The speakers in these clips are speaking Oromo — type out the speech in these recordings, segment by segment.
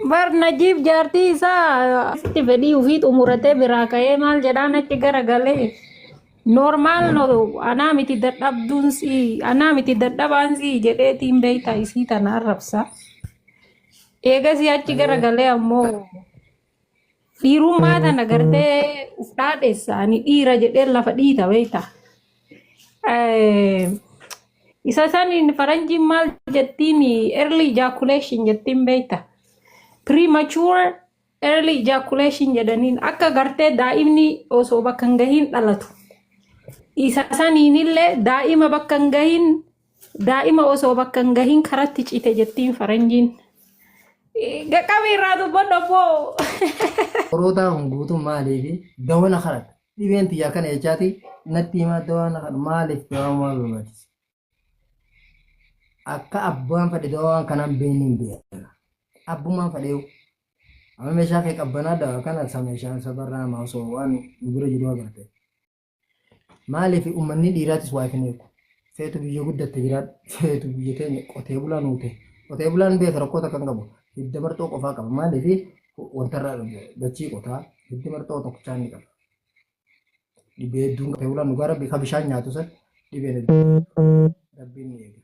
Bar Najiib jaartii isaa itti fedhii ofii xumuratee biraa ka'ee maal jedhaan achi garagalee normal no, anaa miti dadhabduun sii, anaa miti dadhabaan sii jedheetiin beektaa isii tana arrabsa. Eegasii achi garagalee ammoo dhiirummaa tana gartee uf dhaadheessa, ani dhiira jedhee lafa dhiita beektaa. Isa saniin faranjiin maal jettiin? Early ejaculation jettiin beekta. Premature early ejaculation jedhaniin, akka gartee daa'imni osoo bakka hin gahiin dhalatu. Isa saniinillee daa'ima bakka hin gahiin, daa'ima osoo bakka hin gahiin karatti cite jettiin faranjiin. Qaqqabii irraa dubbadhu abboo. Qorootaa kun guutuun maaliif dawa na kadhata? Dhibeen tiyyaa kana jechaati natti himaa, dawaa na kadhata. Maaliif dawaa maal barbaachisa? Akka abbaan fedhe dawaa kanaan beekni hin beekna. Abbummaan fedheewu. Amma meeshaa kee qabbanaa dawaa kana isa meeshaan sabarraa hamaa osoo waan nu bira jiru agarte. Maaliif uummanni dhiiraatis waa hin eegu. Feetu biyya guddatte jiraadhu. Feetu biyya teenya qotee bulaa nuu ta'e. Qotee bulaan beeka, rakkoo takka hin qabu. Hidda marxoo qofaa qaba. Maaliif wanta irraa dachii qotaa hiddi marxoo tokkichaa inni qaba. Dhibee hedduun qotee bulaan, dhugaa rabbi, ka bishaan nyaatu san dhibeen hedduu rabbiin ni eega.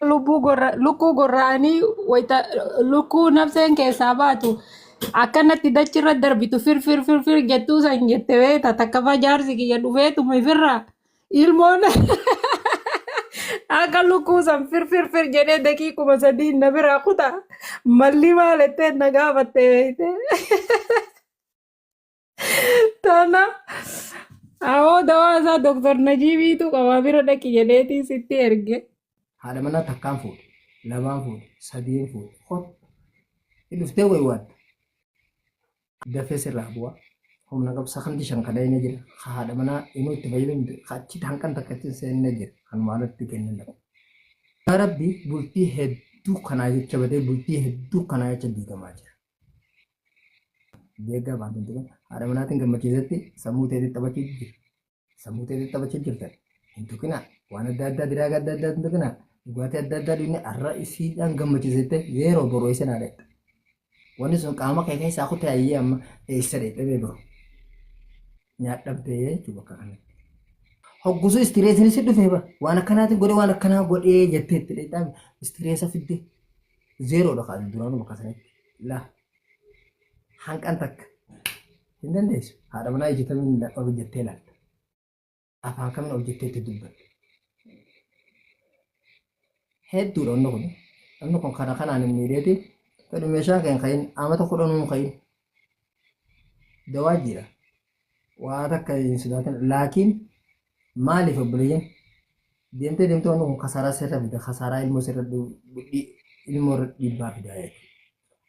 Lubbuu gorra lukkuu gorra'anii wayita lukkuu nafseen keessaa baatu akkanatti dachirra darbitu fir fir fir fir jettuu san jette beekta. Takka fa jaarsi kiyya dhufeetuma ifirraa ilmoon akka lukkuu san fir fir fir jedhee daqiiquma 3 na biraa kuta, malli maal ettee na gaafatte beekte. Tana awoo dawaa isaa Doktor Najiibiitu qaba, bira dhaqi jedheetii sitti erge. Haadha manaa takkaan fuudhe, lamaan fuudhe, sadiin fuudhe. Hot. Dhuftee waywaatta. Dafee sirraa bu'a. Humna qabu sakandii 5 kan dhayne jira. Haadha manaa inuu itti fayyadamte achitti hanqan takka achi seenne jira. Kanuma alatti kennan dhabu. Yaa Rabbi, bultii hedduu kanaa jecha badee, bultii hedduu kanaa jecha diigamaa jira. Deeggaa baantuun tuqan haadha manaatiin gammachiisetti sammuu teetii taphachuu jira. Sammuu teetii taphachuu jirtan. Hin tuqinaa. Waan adda addaa, diraaga adda addaa hin tuqinaa. Dhugaatii adda addaa dhugni har'a isiidhaan gammachiisette yeroo boru eessa naa dheetta. Wanni sun qaama kee keessaa kutee ayyee amma eessa dheetta bee boru. Nyaadhabdee jechuudha bakka kanatti. Hoggusuu istireesiin si dhufee bara waan akkanaatiin godhee, waan akkanaa godhee jettee itti dheettaa istireesa fidde zeeroodha kaatu duraanuu bakka sanatti. Laa, hanqan takka hin dandeessu. Haadha manaa ijjatamiin ol jettee ilaalta. Afaan kamiin ol jettee itti dubbatta? Hedduudha wanni kun. Namni kun kana kanaan hin miidheeti. Fedhu meeshaa keen kayin amata 10nuu kayin. Dawaa jira. Waa takka hin sodaatin. Laakiin maaliif obboleeyyan deemtee deemtee wanni kun kasaaraa sirra fida, kasaaraa ilmoo sirra, ilmoo irra dhiibbaa fida jechuudha.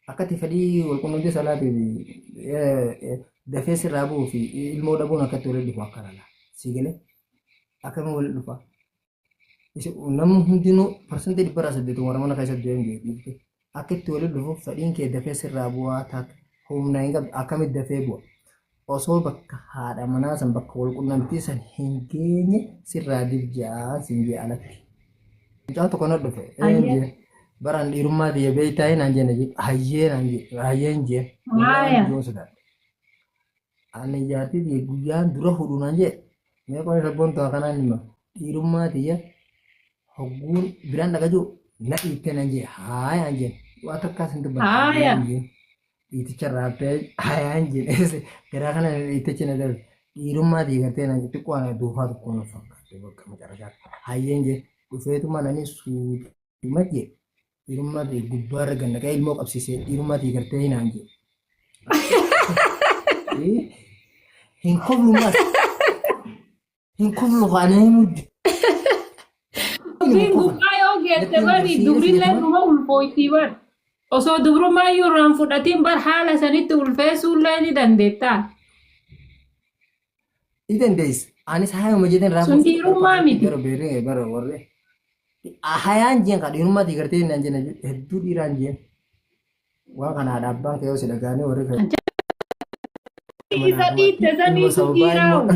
Akka itti fedhii walqunnamtii salaatii fi dafee sirraa bu'uu fi ilmoo dhabuun akkatti walitti dhufu akka lala. Si galee akkamiin walitti dhufa? Namni hundinuu 80% warra mana keessatti du'een du'e dhiifte. Akka itti walitti dhufu fedhiin kee dafee sirraa bu'aa taate humna hin qabdu, akkamitti dafee bu'a? Osoo bakka haadha manaa san, bakka walqunnamtii san hin geenye sirraa dibjaa siin jee alatti. Mucaa tokko na dhufe. Een baraan dhiirummaa tiyya beektaa naan jenne, hayyee naan jee, hayyeen jee. Haaya. Yoo sodaadhe. Ani jaartii tiyya guyyaan dura fuudhu naan jee. Mee qola sabboon to'a kanaan hima. Dhiirummaa tiyya hogguun biraan dhaqa jiru na dhiittee naan jee, haayaan jeen. Waa takkaas hin dubbanne. Haaya. Hayyeen jeen. Dhiiticha irraa haftee hayaan jedhee garaa kana dhiitichi na darbe. Dhiirummaa diigartee naan xiqqoo ana duufaa tokko na fakkaate bakka macarashaa. Hayyeen jee, dhufeetuma nani suutuma jee dhiirummaa ta'e gubbaarra gannaqee ilmoo qabsiisee dhiirummaa diigartee hinaan jee. Hin koflumaas. Hin koflu kaanee himu. Dubbiin gubbaa yoo geette bari dubrillee numa ulfooytii bar. Osoo dubrummaa iyyuu irraan fudhatiin bar haala sanitti ulfeessuullee ni dandeettaa. Ni dandeessa. Anis haayuma jedheen raafuu. Sun dhiirummaa miti. Gara beeree bara warri. Hayaan jeen ka dhiirummaa diigartee naan jenna hedduu dhiiraan jeen. Waan kana haadha abbaan kee yoo si dhaga'anii warri kee. Isa dhiitte Ilmoo saniitu sababaa dhiiraa. ilmoo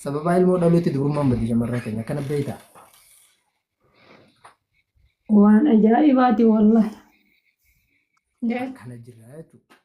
sababaa ilmoo dhaluutti dubrummaan baddi shamarran keenya akkana beektaa. Waan ajaa'ibaati wallahi. Akkana jira jechuudha.